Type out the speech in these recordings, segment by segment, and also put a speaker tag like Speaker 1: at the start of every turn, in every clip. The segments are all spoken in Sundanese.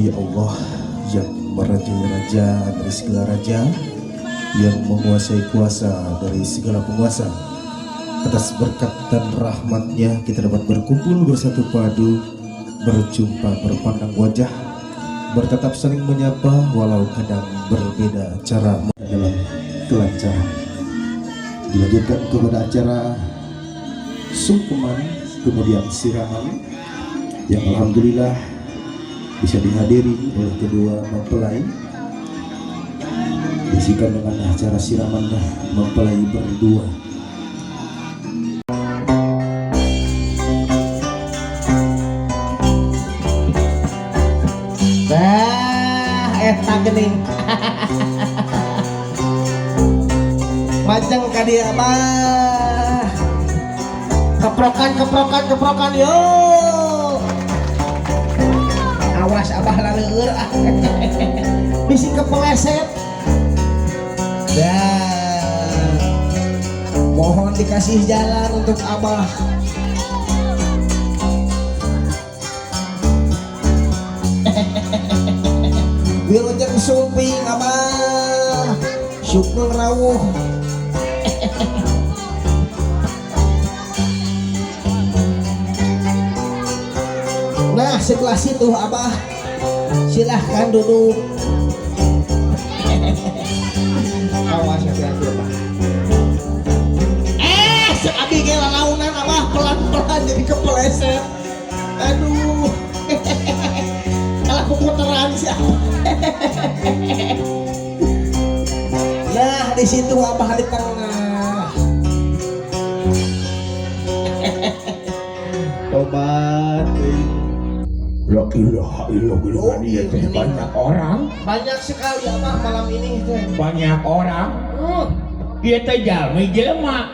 Speaker 1: Ya Allah yang merajai raja dari segala raja, yang menguasai kuasa dari segala penguasa. Atas berkat dan rahmatnya kita dapat berkumpul bersatu padu, berjumpa berpandang wajah, bertetap saling menyapa walau kadang berbeda cara dalam kelancaran. Dilanjutkan kepada acara sungkeman, kemudian siraman yang alhamdulillah bisa dihadiri oleh kedua mempelai. Diisikan dengan acara siraman mempelai berdua.
Speaker 2: Nah, eta geuning. Majeng ka dieu, Abah. Keprokan, keprokan, keprokan, yo. Awas, Abah, laleur ah. Bisi kepeleset. Dah. Mohon dikasih jalan untuk Abah. Wilujeng sumping, Abah. Syukur rawuh. Nah, setelah situ, Abah, silahkan duduk. Awas, hati-hati, Abah. Eh, abi ge lalaunan, Abah, pelan-pelan jadi kepeleset. Aduh. Kalah puputaran sih. Nah, di situ Abah di tengah. Tobat.
Speaker 3: La ilaha illallah, ieu teh banyak orang.
Speaker 2: Banyak sekali, Abah, malam ini teh.
Speaker 3: Banyak orang. Ieu teh jalmi jelema.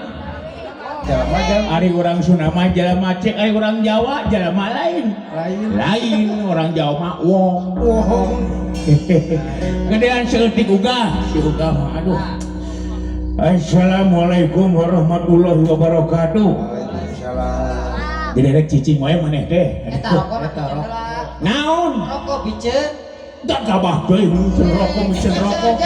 Speaker 2: Jelema jalma.
Speaker 3: Ari urang Sunda mah jelema, cek ari urang Jawa jelema lain.
Speaker 2: Lain.
Speaker 3: Lain, orang Jawa mah wong.
Speaker 2: Wong.
Speaker 3: Gedean saeutik ugah, si ugah mah aduh. Assalamualaikum warahmatullahi wabarakatuh.
Speaker 2: Waalaikumsalam.
Speaker 3: Jadi rek cicing wae maneh teh.
Speaker 4: Eta rokok.
Speaker 2: Eta rokok.
Speaker 3: Naon?
Speaker 4: Rokok biceun.
Speaker 3: Tak gabah deui micen rokok, micen rokok.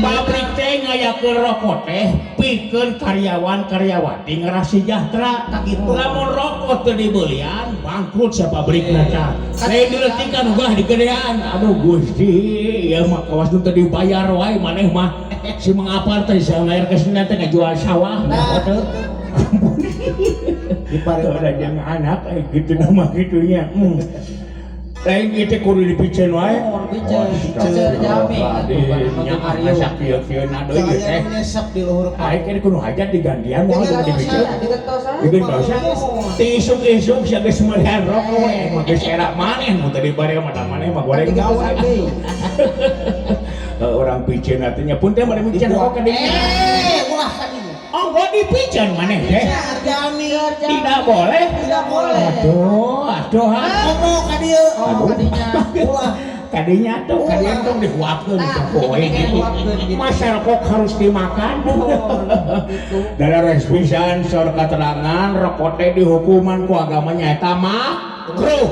Speaker 3: Pabrik teh ngayakeun rokok teh pikeun karyawan karyawati ngeras sejahtera.
Speaker 2: Tak gitu.
Speaker 3: Lamun rokok teu dibelian bangkrut sia pabrikna tah. Lain dileutikan ugah digedean. Aduh Gusti, ieu mah kawas nu teu dibayar wae maneh mah. Si Mang Apar teh sangair kesina teh ngajual sawah.
Speaker 2: Nah,
Speaker 3: teu.
Speaker 2: Di
Speaker 3: Ada yang anak kayak gitu nama gitunya. Lain itu kudu dipiceun wae.
Speaker 4: Oh, piceun. Piceun jami.
Speaker 3: Nya asa kieu-kieuna deui ieu teh.
Speaker 2: Jangan nyesek di luhur.
Speaker 3: Aing kan kudu hajat digantian moal kudu dipiceun.
Speaker 4: Digentosan.
Speaker 3: Digentosan. Ti isuk-isuk sia geus meureun rokok we mah geus era maneh mun teu dibare mah maneh mah goreng gawe. Orang piceun artinya pun teh bade miceun rokok ka dinya.
Speaker 2: Eh, ulah ka dinya.
Speaker 3: Oh, dipiceun maneh teh.
Speaker 2: Jami.
Speaker 3: Tidak boleh.
Speaker 2: Tidak boleh.
Speaker 3: Aduh, aduh.
Speaker 2: Ngomong ka dieu.
Speaker 4: Oh, kadinya.
Speaker 2: Ulah.
Speaker 3: Kadinya tuh, kadinya tuh dihuapkeun poe gitu. Masa rokok harus dimakan?
Speaker 4: Gitu.
Speaker 3: Dalam pisan saur keterangan rokok teh dihukuman ku agamanya eta makruh.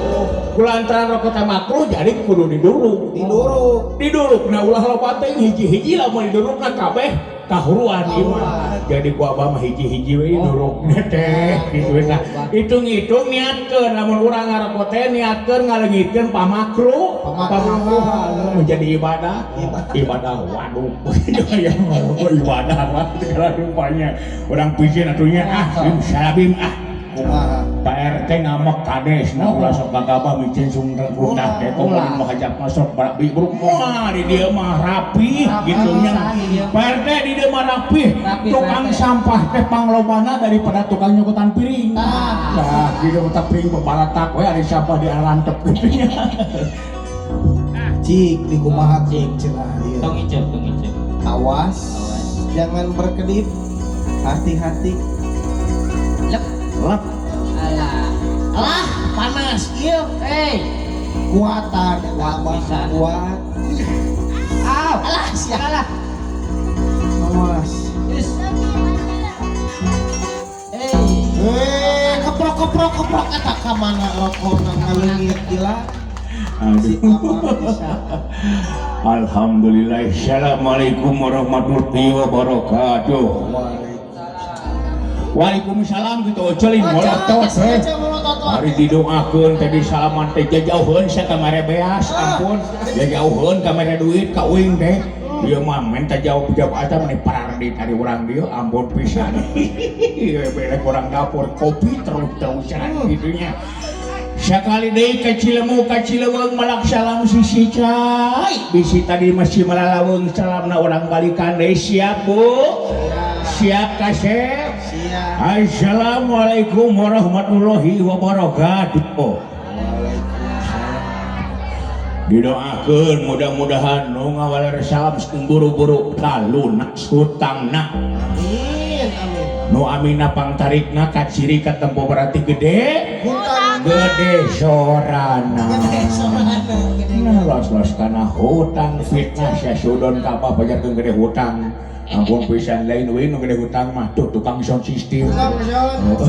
Speaker 3: Kulantaran rokok teh makruh jadi kudu diduruk.
Speaker 2: Diduruk.
Speaker 3: Diduruk nah ulah loba teh hiji-hiji lamun didurukna kabeh kahuruan ieu mah. Jadi ku abah mah hiji-hiji we didurukna teh gitu nah. Hitung-hitung niatkeun lamun urang ngarokok teh niatkeun ngaleungitkeun pamakruh, pamakruh menjadi ibadah, ibadah waduh. Ya ibadah mah segala rupanya. Urang piceun atunya ah bim salabim ah.
Speaker 2: Kumaha?
Speaker 3: Pak RT ngamek kades nah ulah sok gagabah micin sung rutah teh komo mah hajat masuk barak buruk mah di dieu mah rapih gitu nya. Pak RT di dieu mah rapih, tukang sampah teh panglobana daripada tukang nyukutan piring. Nah, di dieu mah piring bebalatak we ari sampah di arantep gitu nya.
Speaker 2: Cik di kumaha cik cenah ieu.
Speaker 4: Tong icep, tong icep.
Speaker 2: Awas. Jangan berkedip. Hati-hati.
Speaker 4: Lep.
Speaker 2: Lep.
Speaker 4: Alah.
Speaker 2: Alah, panas ieu.
Speaker 4: Eh.
Speaker 2: Kuatan
Speaker 4: Kuat
Speaker 2: Abah,
Speaker 4: pisan.
Speaker 2: kuat.
Speaker 4: Aw.
Speaker 2: Alah, sia.
Speaker 4: Alah.
Speaker 2: Awas.
Speaker 4: Is. Eh.
Speaker 2: Eh, keprok keprok keprok eta ka mana rokokna ngaleungit gila. Si
Speaker 3: Aduh.
Speaker 2: Abah bisa.
Speaker 3: Alhamdulillah. Assalamualaikum warahmatullahi wabarakatuh. Waalaikumsalam gitu ocelin molotot eh. Hari didoakeun tadi salaman teh jauheun sia kamari beas, ampun. Jauheun kamari duit ka uing teh. Ieu mah minta jawab jawab aja meni parardi tadi urang dieu, ampun pisan. Ieu bere kurang dapur kopi terus-terusan gitu nya. Sakali deui ka Cilemu ka Cileuweung malak salam sisi cai. Bisi tadi masih malalaweng salamna urang balikan deui, siap, Bu? Siap, Kasep?
Speaker 2: Siap.
Speaker 3: Assalamualaikum warahmatullahi wabarakatuh. Didoakeun mudah-mudahan nu ngawaler salam buru-buru lalunas hutangna.
Speaker 2: Amin, amin.
Speaker 3: Nu amina pangtarikna kaciri katempo berarti gede
Speaker 2: Hutang.
Speaker 3: Gede sorana.
Speaker 2: Gede sorana. Gede.
Speaker 3: Nah, los-los kana hutang fitnah sia sudon ka apa pajarkeun gede hutang. Ampun pisan, lain we nu gede hutang mah tuh tukang sound system.
Speaker 2: Tukang sound.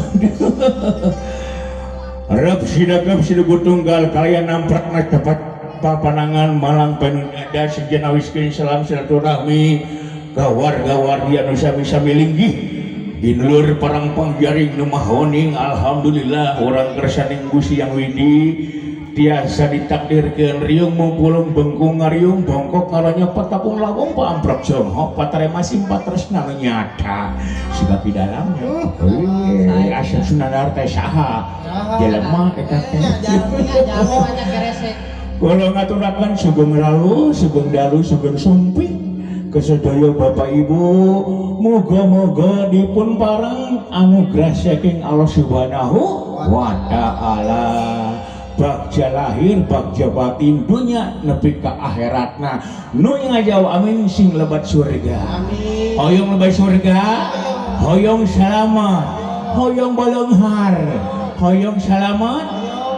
Speaker 3: Rep sidagep sidugu tunggal kalian namprakna cepat papanangan malang penunda sejenawiskeun salam silaturahmi ka warga-wargi anu sami-sami linggih dinulur parang pangjaring nu mahoning. Alhamdulillah urang kersaning Gusti Yang Widi tiasa ditakdirkeun riung mupulung bengkung ngariung bongkok ngarannya patapung lawung paamprok jonghok patarema simpat tresna nu nyata siga di dalamnya. Heuh, asa Sunandar teh saha jelema eta teh?
Speaker 4: Jago banyak keresek.
Speaker 3: Kula ngaturaken sugeng rawuh, sugeng dalu, sugeng sumping kesedaya Bapak Ibu. Muga-muga dipun pareng anugerah saking Allah Subhanahu wa taala. Bagja lahir, bagja batin, dunya nepi ka akhiratna. Nu ngajawab amin sing lebat surga.
Speaker 2: Amin.
Speaker 3: Hoyong lebat surga, hoyong selamat, hoyong baleunghar, hoyong selamat,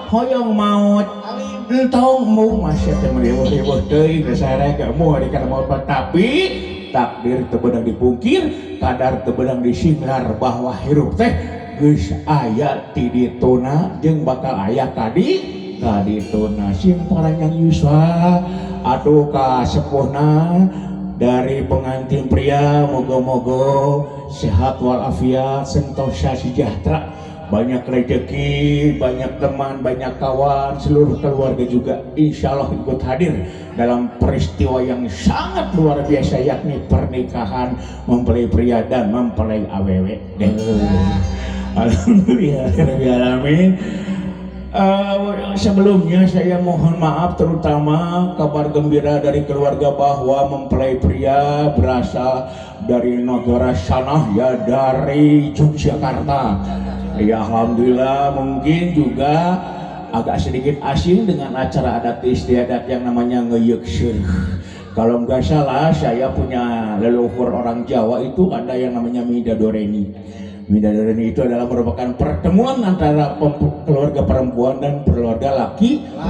Speaker 3: hoyong maut.
Speaker 2: Alim.
Speaker 3: Entong mu masih teh meriweuh-riweuh teuing dasare ke mu di kana maut, tapi takdir teu beunang dipungkir, kadar teu beunang disinglar bahwa hirup teh geus aya ti dituna jeung bakal aya kadi kadituna. Sing paranjang yuswa atuh ka sepuhna dari pengantin pria, moga-moga sehat walafiat, sentosa sejahtera, banyak rezeki, banyak teman, banyak kawan, seluruh keluarga juga insya Allah ikut hadir dalam peristiwa yang sangat luar biasa, yakni pernikahan mempelai pria dan mempelai awewe. Alhamdulillah, alamin. Sebelumnya saya mohon maaf, terutama kabar gembira dari keluarga bahwa mempelai pria berasal dari negara sana ya, dari Yogyakarta. Ya, alhamdulillah mungkin juga agak sedikit asing dengan acara adat istiadat yang namanya ngeyek sirh. Kalau nggak salah saya punya leluhur orang Jawa itu ada yang namanya Midodoreni. Midodoreni itu adalah merupakan pertemuan antara keluarga perempuan dan keluarga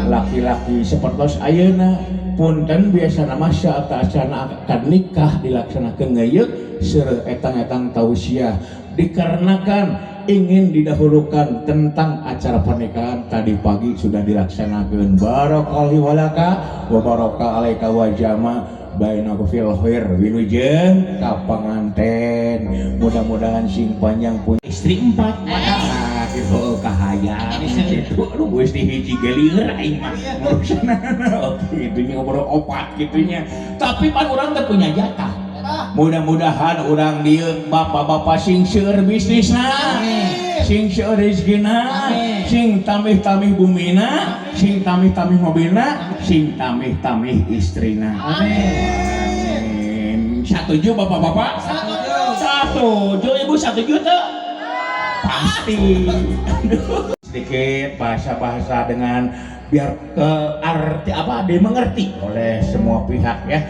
Speaker 3: laki-laki seperti ayeuna. Punten, biasa nama saat acara akad nikah dilaksanakan ngeyek sirh etang-etang tausiah, dikarenakan ingin didahulukan tentang acara pernikahan tadi pagi sudah dilaksanakan. Barakallahu walaka wa baraka alaika wa jama bainakum fil khair. Wilujeng ka panganten, mudah-mudahan sing panjang, punya istri empat. Nah, gitu kahayang gitu. Aduh, geus di hiji gelieur aing mah ngurusna. Oke, itu nya ngobrol opat gitu nya, tapi pan urang teh punya jatah. Mudah-mudahan urang dieu bapak-bapak sing seueur bisnisna, sing seueur rezekina, sing tamih-tamih bumina, sing tamih-tamih mobilna, sing tamih-tamih istrina. Amin. Satuju bapak-bapak? Satuju. Ibu satuju tuh? Pasti. Sedikit bahasa-bahasa dengan biar ke arti apa dimengerti oleh semua pihak ya.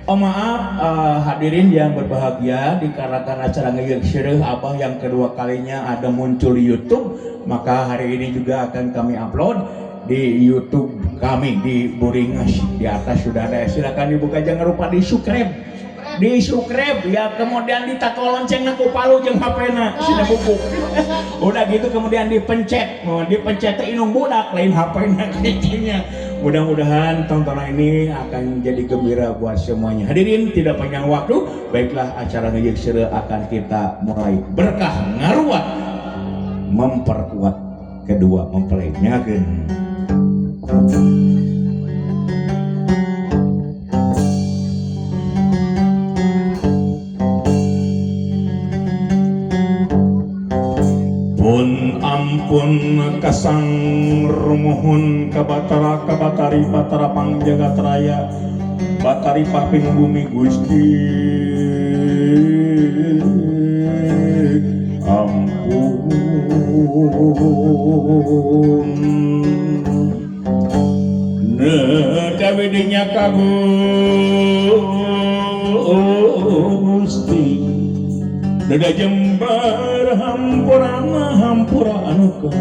Speaker 3: Oh maaf, hadirin yang berbahagia, dikarenakan acara ngeyek sireuh Abah yang kedua kalinya ada muncul di YouTube, maka hari ini juga akan kami upload di YouTube kami di Buringas. Di atas sudah ada, silakan dibuka, jangan lupa di subscribe. Di subscribe ya, kemudian ditato loncengna ku palu jeung HP-na, sina buku. Udah gitu kemudian dipencet, mau dipencet teh indung budak lain HP-na kitu nya. Mudah-mudahan tontonan ini akan jadi gembira buat semuanya. Hadirin, tidak panjang waktu, baiklah acara Ngeujeuk Seureuh akan kita mulai. Berkah ngaruat memperkuat kedua mempelai. Nyakeun. Pun ampun kasang rumuhun ka Batara kabatari Batara pangjagat raya Batari pahping bumi Gusti ampun Nedawidinya ka Gusti Dada jembar hampura hampura anu ka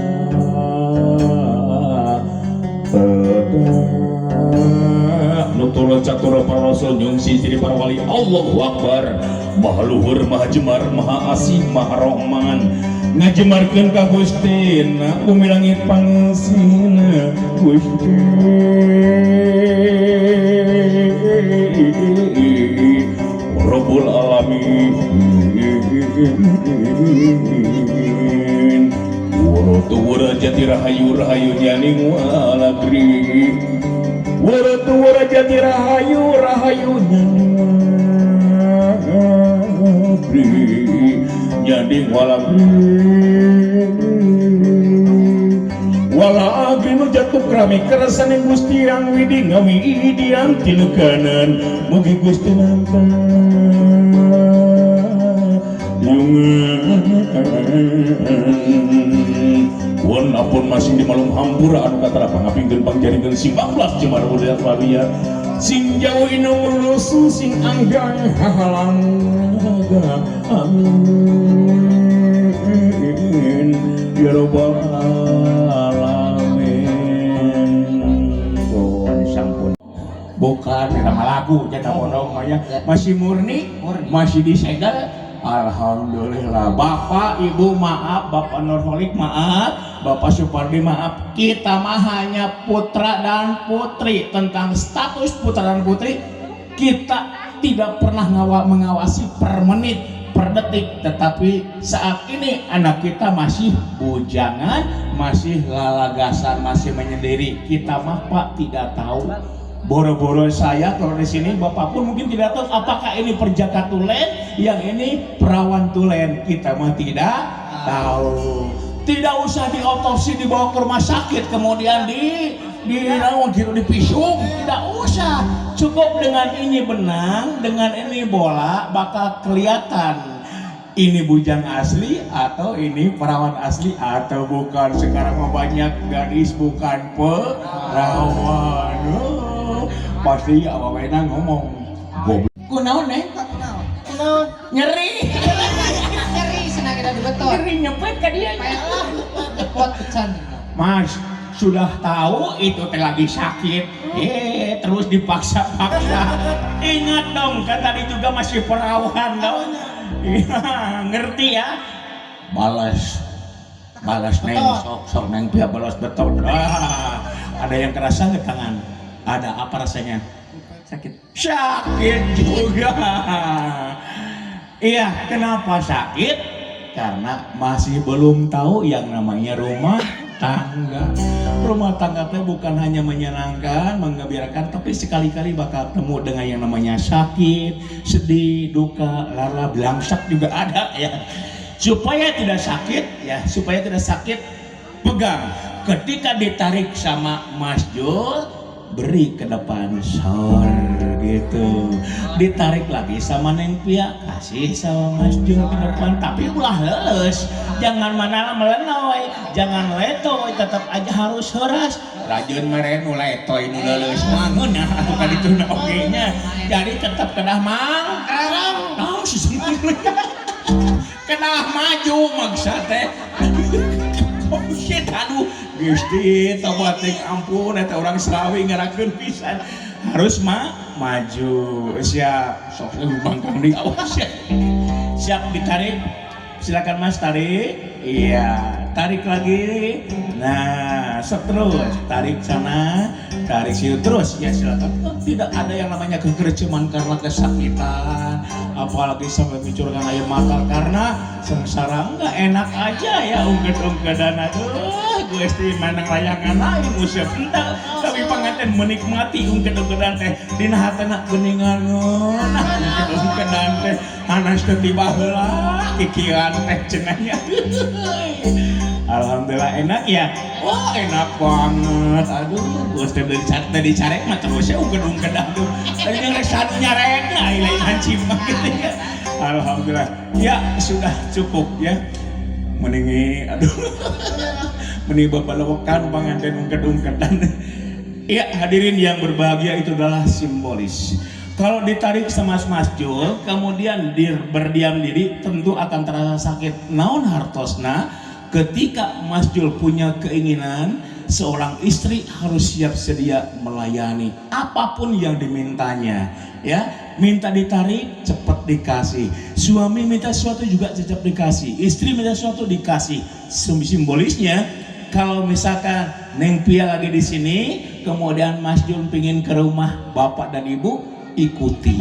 Speaker 3: nutur catur para rasul nyungsi jadi para wali. Allahu Akbar, maha luhur, maha jemar, maha asih, maha rohman, ngajemarkeun ka Gustina bumi langit pangeusina Gusti Rabbul Alamin. Wuro wura jati rahayu rahayu nyaning walagri. Wuro wura jati rahayu rahayu nyaning walagri. Nyaning walagri. Walagri nu jatuh krami kersane Gusti Yang Widi ngawidian tinekanan mugi Gusti nampa pun ampun masing di malum hampura anu katara pangapingkeun pangjaringkeun sing bablas jemar budak waluya sing jauh inung rusuh sing anggang hahalang amin ya rabbal alamin. Pun sampun bukan nama lagu cenah bodong mah ya, masih murni, masih disegel. Alhamdulillah. Bapak Ibu maaf, Bapak Nurholik maaf, Bapak Supardi maaf, kita mah hanya putra dan putri. Tentang status putra dan putri kita tidak pernah mengawasi per menit, per detik, tetapi saat ini anak kita masih bujangan, masih lalagasan, masih menyendiri. Kita mah Pak tidak tahu. Boro-boro saya kalau di sini, bapak pun mungkin tidak tahu apakah ini perjaka tulen, yang ini perawan tulen. Kita mah tidak tahu. Tidak usah diotopsi, dibawa ke rumah sakit, kemudian di naon gitu, dipisung, tidak usah. Cukup dengan ini benang, dengan ini bola, bakal kelihatan ini bujang asli atau ini perawan asli atau bukan. Sekarang mah banyak gadis bukan perawan. Oh, pasti awawena ngomong goblok. Kunaon, Neng?
Speaker 2: Kunaon?
Speaker 3: Nyeri.
Speaker 4: Nyeri senang kita dibetot.
Speaker 3: Nyeri nyepet ka dia.
Speaker 4: Nyepot pisan.
Speaker 3: Mas, sudah tahu itu teh lagi sakit, terus dipaksa-paksa. Ingat dong, kan tadi juga masih perawan dong. Iya, ngerti ya? Balas, balas Neng, sok sok Neng pihak balas betul. Ah, ada yang kerasa nggak tangan? Ada apa rasanya?
Speaker 4: Sakit.
Speaker 3: Sakit juga. Iya, kenapa sakit? Karena masih belum tahu yang namanya rumah tangga. Rumah tangga teh bukan hanya menyenangkan, menggembirakan, tapi sekali-kali bakal ketemu dengan yang namanya sakit, sedih, duka, lara, belangsak juga ada ya. Supaya tidak sakit ya, supaya tidak sakit, pegang. Ketika ditarik sama Mas Jul, beri ke depan sor gitu. Ditarik lagi sama Neng Pia, kasih sama Mas Jul ke depan, tapi ulah leles. Jangan mana melenoy, jangan letoy, tetap aja harus heras. Rajin mere nu letoy nu leuleus mah ngeunah atuh ka ditu na oge nya. Jadi tetap kedah mang. Naon sih? Kedah maju maksa teh. Oh shit, aduh, Gusti, tobat teh ampun, eta orang Selawi ngarakeun pisan. Harus maju. Siap, sok bangkang di awas ya. Siap ditarik. Silakan Mas tarik. Iya, Tarik lagi. Nah, sok terus. Tarik sana, tarik situ terus. Ya, silakan. Oh, tidak ada yang namanya kegerceman karena kesakitan, apalagi sampai mengucurkan air mata karena sengsara. Enggak, enak aja ya ungked-ungkedan. Aduh, gue mesti menang layangan lain musuh enggak, tapi pengantin menikmati ungked-ungkedan teh dina hatena geuningan. Nah, ungked-ungkedan teh hanas teh tiba heula kikian teh cenah nya. Alhamdulillah enak ya. Wah, enak banget. Aduh, gue teh dari carek mah terus ya ungked-ungked, aduh. Tadi yang rek sanu nyarek lain hancip mah gitu ya. Alhamdulillah. Ya, sudah cukup ya. Mendingi, aduh. Mending bapak lewekan pengantin ungked-ungkedan. Ya, hadirin yang berbahagia, itu adalah simbolis. Kalau ditarik sama Mas Jul, kemudian berdiam diri, tentu akan terasa sakit. Naon hartosna, ketika Mas Jul punya keinginan, seorang istri harus siap sedia melayani apapun yang dimintanya. Ya, minta ditarik, cepat dikasih. Suami minta sesuatu juga cepat dikasih. Istri minta sesuatu dikasih. Simbolisnya, kalau misalkan Neng Pia lagi di sini, kemudian Mas Jul pingin ke rumah bapak dan ibu, ikuti.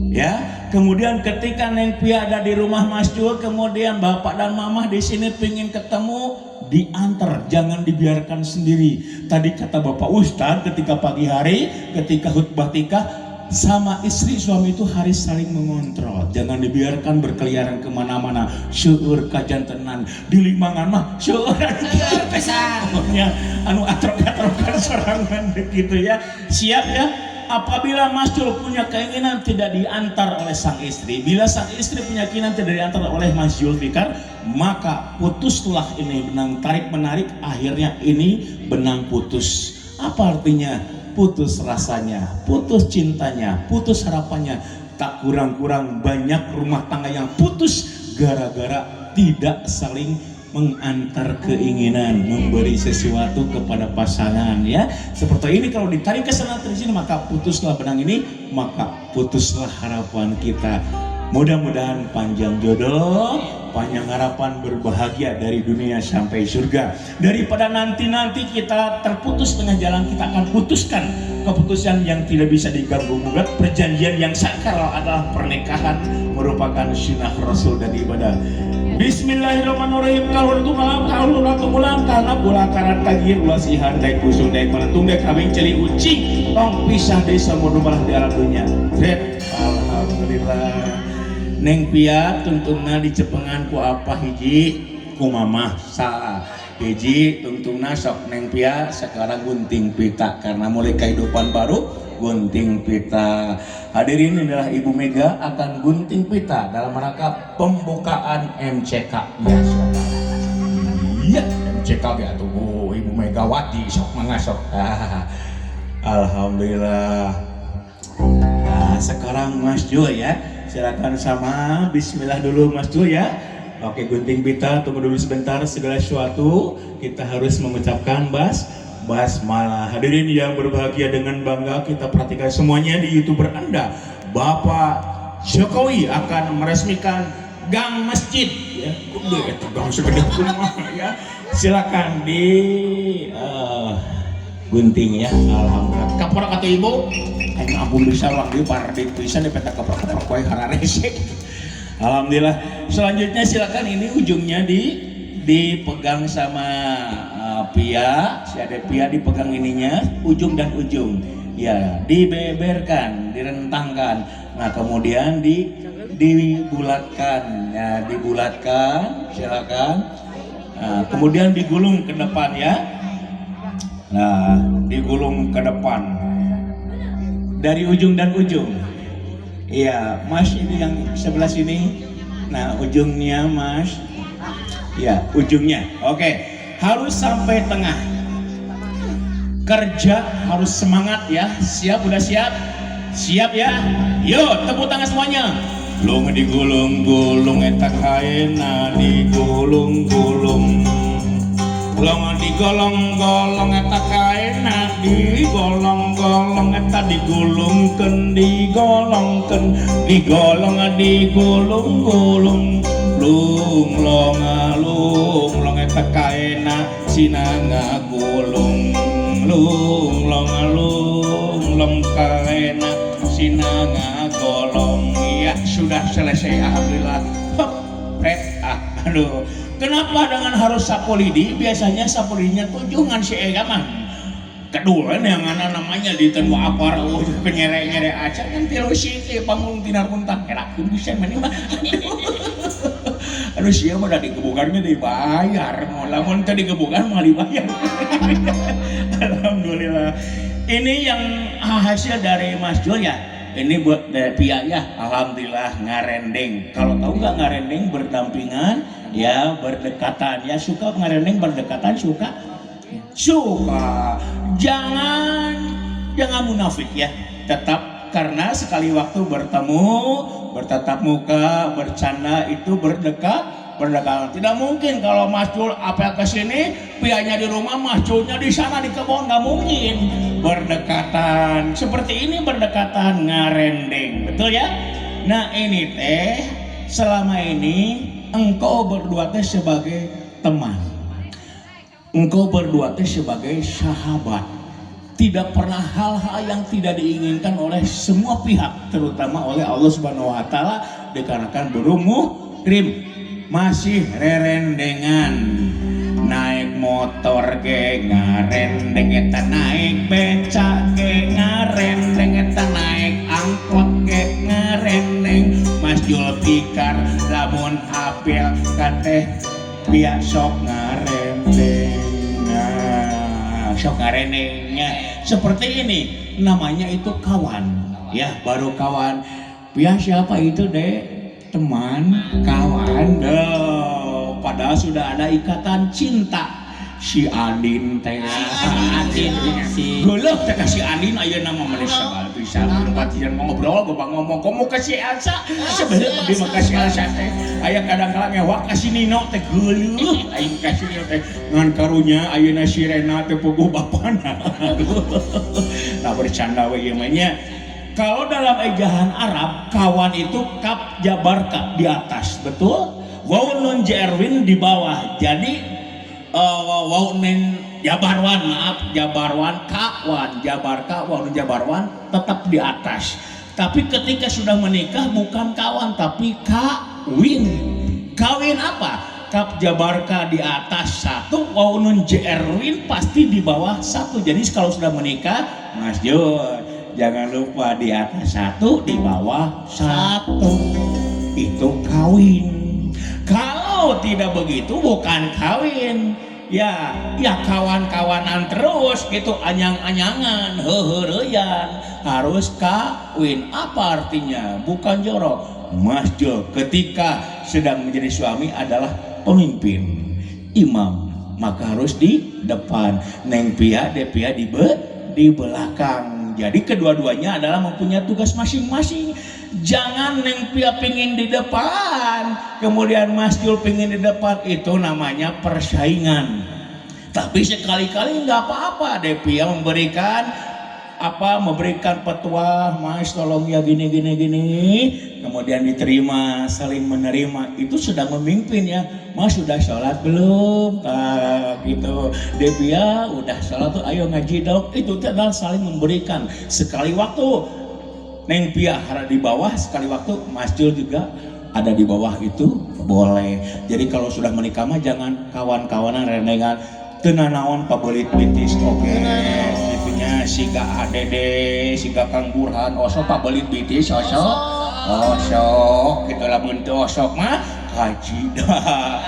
Speaker 3: Ya, kemudian ketika Neng Pia ada di rumah Mas Jul, kemudian bapak dan mama di sini pingin ketemu, diantar, jangan dibiarkan sendiri. Tadi kata Bapak Ustadz ketika pagi hari, ketika khutbah tikah, sama istri suami itu harus saling mengontrol, jangan dibiarkan berkeliaran kemana-mana. Seueur kajantenan di limangan mah, seueur
Speaker 4: Pisan.
Speaker 3: pokoknya anu atrok-atrokan sorangan begitu ya. Siap ya, apabila Mas Jul punya keinginan tidak diantar oleh sang istri, bila sang istri punya keinginan tidak diantar oleh Mas Julfikar, maka putuslah ini benang tarik menarik, akhirnya ini benang putus. Apa artinya? Putus rasanya, putus cintanya, putus harapannya. Tak kurang-kurang banyak rumah tangga yang putus gara-gara tidak saling mengantar keinginan, memberi sesuatu kepada pasangan ya. Seperti ini, kalau ditarik ke sana ke sini, maka putuslah benang ini, maka putuslah harapan kita. Mudah-mudahan panjang jodoh, panjang harapan, berbahagia dari dunia sampai surga. Daripada nanti-nanti kita terputus tengah jalan, kita akan putuskan keputusan yang tidak bisa diganggu gugat. Perjanjian yang sakral adalah pernikahan, merupakan sunnah Rasul dan ibadah. Bismillahirrahmanirrahim. Kalau itu malam, kalau ratu mulang karena bola karat kagir ulah sihan daek busung daek melentung daek kawin celi ucing tong pisah desa malah di alam dunia. Dret. Alhamdulillah. Neng Pia tungtungna dicepengan ku apa hiji, ku mamah sa hiji tungtungna. Sok Neng Pia sekarang gunting pita karena mulai kehidupan baru, gunting pita. Hadirin, adalah Ibu Mega akan gunting pita dalam rangka pembukaan MCK ya. Siapa iya MCK ya tuh Ibu Megawati, sok mangga sok. Alhamdulillah. Nah, sekarang Mas Jul ya, silakan sama Bismillah dulu Mas Jul ya. Oke, gunting pita, tunggu dulu sebentar, segala sesuatu kita harus mengucapkan basmalah. Hadirin yang berbahagia, dengan bangga kita perhatikan semuanya di YouTuber Anda. Bapak Jokowi akan meresmikan gang masjid ya. Gede itu gang, segede kumaha ya. Silakan di gunting ya. Alhamdulillah. Kapok kata ibu. Aing ampun bisa waktu pardit pisan di peta keprok-keprok wae hararesek. Alhamdulillah. Selanjutnya silakan ini ujungnya dipegang sama Pia, si ada Pia dipegang ininya, ujung dan ujung. Ya, dibeberkan, direntangkan. Nah, kemudian dibulatkan. Ya, dibulatkan, silakan. Nah, kemudian digulung ke depan ya. Nah, digulung ke depan. Dari ujung dan ujung. Iya, Mas, ini yang sebelah sini. Nah, ujungnya Mas. Ya, ujungnya. Oke. Harus sampai tengah. Kerja harus semangat ya. Siap, udah siap? Siap ya? Yuk, tepuk tangan semuanya. Long digulung-gulung eta kaena digulung-gulung. Long digolong-golong eta kaena. Digolong-golong eta digulungkeun, digolongkeun, digolong, digulung-gulung, lung long lung long eta kaena sina ngagulung, lung long lung long kaena sina ngagolong. Ya sudah selesai, alhamdulillah. Hop, pret, ah, aduh. Kenapa dengan harus 10 lidi? Biasanya 10 lidinya 7, ngan si Ega mah kedua yang ana namanya di teu apar, oh penyere-nyere aja kan tilu siki panggung tina runtah kerakeun bisa mah. Aduh, sia mah da digebukannya dibayar, mau lamun teu digebukan mah dibayar. Alhamdulillah. Ini yang hasil dari Mas Jul ya. Ini buat dari Pia ya. Alhamdulillah ngarendeng. Kalau tahu nggak ngarendeng? Berdampingan ya, berdekatan ya. Suka ngarendeng berdekatan? Suka? Suka. Jangan jangan munafik ya. Tetap, karena sekali waktu bertemu, bertatap muka, bercanda itu berdekat, berdekatan. Tidak mungkin kalau Mas Jul apa ke sini, Pianya di rumah, Mas Julnya di sana di kebun, nggak mungkin. Berdekatan seperti ini, berdekatan ngarendeng, betul ya? Nah, ini teh selama ini engkau berdua teh sebagai teman, engkau berdua teh sebagai sahabat. Tidak pernah hal-hal yang tidak diinginkan oleh semua pihak, terutama oleh Allah Subhanahu wa taala, dikarenakan belum muhrim masih rerendengan. Naik motor ge ngarendeng eta, naik becak ge ngarendeng eta, naik angkot ge ngarendeng. Mas Julfikar lamun apil ka Teh Pia sok ngarendeng. Nah, sok ngarendengnya seperti ini namanya itu kawan ya, baru kawan. Pia, siapa itu, Dek? Teman, kawan. Duh, padahal sudah ada ikatan cinta si Andin teh.
Speaker 4: Si Andin, si
Speaker 3: Geuleuh teh ka si Andin ayeuna mah, manis sagala bisa lempatian ngobrol, gua ngomong komo ka si Elsa. Sebenarnya abdi mah ka si Elsa teh aya kadang kala ngewak ka si Nino teh, geuleuh aing ka si Nino teh, ngan karunya ayeuna si Rena teh puguh bapana. Nah, bercanda we ieu mah nya. Kalau dalam ejaan Arab, kawan itu kaf jabar ka di atas, betul? Waw nun jerwin di bawah. Jadi waw nun jabarwan, maaf, jabarwan kawan, jabar ka, waw nun jabarwan tetap di atas. Tapi ketika sudah menikah bukan kawan tapi kawin. Kawin apa? Kaf jabar ka di atas satu, waw nun jerwin pasti di bawah satu. Jadi kalau sudah menikah, Mas Jun, jangan lupa di atas satu, di bawah satu. Itu kawin. Kalau tidak begitu bukan kawin. Ya, ya kawan-kawanan terus gitu, anyang-anyangan, heuheureyan. Harus kawin. Apa artinya? Bukan jorok. Mas Jo ketika sedang menjadi suami adalah pemimpin, imam, maka harus di depan. Neng Pia, Depia di belakang. Jadi kedua-duanya adalah mempunyai tugas masing-masing. Jangan Neng Pia pingin di depan, kemudian Mas Jul pingin di depan, itu namanya persaingan. Tapi sekali-kali nggak apa-apa Depia memberikan apa, memberikan petua, "Mas, tolong ya gini gini gini," kemudian diterima, saling menerima, itu sedang memimpin ya. "Mas, sudah sholat belum?" Ah, gitu. "Depia udah sholat tuh, ayo ngaji dong." Itu adalah saling memberikan. Sekali waktu Neng Pia ada di bawah, sekali waktu Mas Jul juga ada di bawah, itu boleh. Jadi kalau sudah menikah mah jangan kawan-kawanan rendengan, teu nanaon pabelit bitis oke gitunya, siga ADD, siga Kang Burhan, osok pabelit bitis, osok osok gitu. Lamun teu osok mah kaji dah.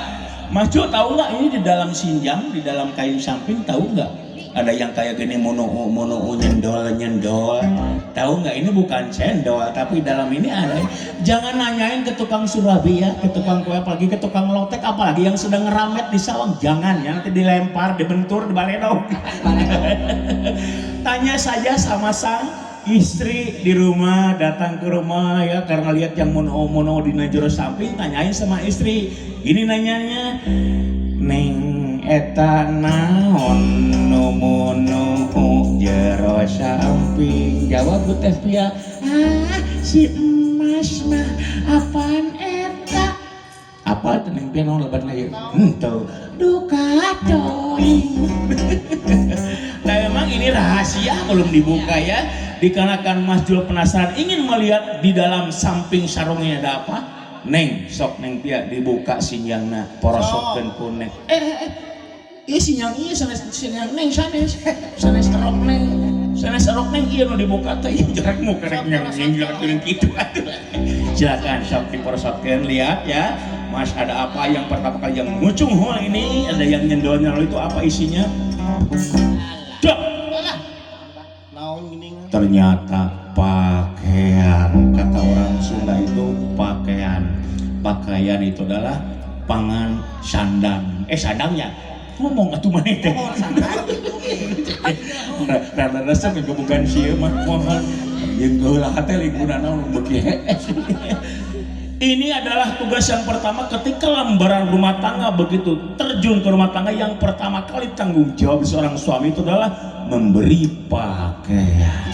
Speaker 3: Mas Jo, tahu nggak ini di dalam sinjang, di dalam kain samping, tahu nggak? Ada yang kayak gini, mono mono nyendol nyendol. Tahu nggak? Ini bukan cendol, tapi dalam ini ada. Jangan nanyain ke tukang surabi ya, ke tukang kue, apalagi ke tukang lotek, apalagi yang sedang ngeramet di sawang. Jangan ya, nanti dilempar, dibentur, dibaledog. Tanya saja sama sang istri di rumah, datang ke rumah ya, karena lihat yang mono mono di jero samping, tanyain sama istri. Ini nanyanya, Neng Eta naon nu munu jero samping? Jawab Bu Teh Pia, "Ah, si emas mah apaan eta?" Apa teh, Neng Pia, naon lebat ieu? Henteu. Duka toing. Nah, memang ini rahasia belum dibuka ya. Dikarenakan Mas Jul penasaran ingin melihat di dalam samping sarungnya ada apa. Neng, sok Neng Pia dibuka sinjangna, porosokkeun ku Neng. Eh, eh, eh. Iya sinjang iya sanes sinjang Neng sanes. Sanes rok Neng. Sanes rok Neng ieu nu dibuka teh ieu jarak muka rek nyang nyang kitu atuh. Silakan sok diporosokkeun, lihat ya. Mas, ada apa yang pertama kali yang ngucung hol ini? Ada yang nyendol-nyendol itu apa isinya? Dok.
Speaker 2: Naon gini?
Speaker 3: Ternyata pakaian. Kata orang Sunda itu pakaian. Pakaian itu adalah pangan sandang. Eh, sandangnya. Ngomong atuh maneh teh.
Speaker 2: Oh, sandang gitu.
Speaker 3: Rada resep bukan sieun mah mohon. Jeung geula teh lingkungan naon beuki hees. Ini adalah tugas yang pertama ketika lembaran rumah tangga begitu terjun ke rumah tangga, yang pertama kali tanggung jawab seorang suami itu adalah memberi pakaian.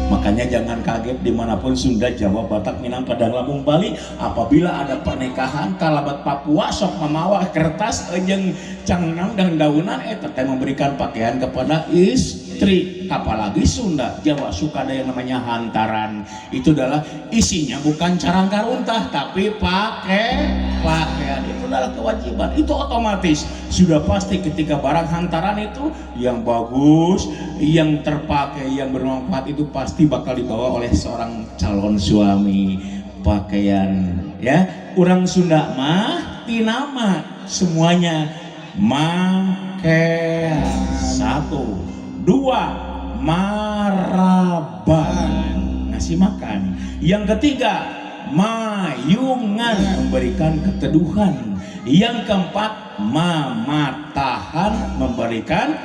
Speaker 3: Makanya jangan kaget dimanapun Sunda, Jawa, Batak, Minang, Padang, Lampung, Bali, apabila ada pernikahan kalabat Papua sok mamawa kertas jeung cangnang dan daunan eta teh memberikan pakaian kepada istri. Apalagi Sunda, Jawa suka ada yang namanya hantaran. Itu adalah isinya bukan carang karuntah tapi pakai pakaian. Itu adalah kewajiban. Itu otomatis sudah pasti ketika barang hantaran itu yang bagus, yang terpakai, yang bermanfaat itu pasti bakal dibawa oleh seorang calon suami. Pakaian ya, orang Sunda mah tinama semuanya make. Satu, dua, maraban, ngasih makan. Yang ketiga, mayungan, memberikan keteduhan. Yang keempat, mamatahan, memberikan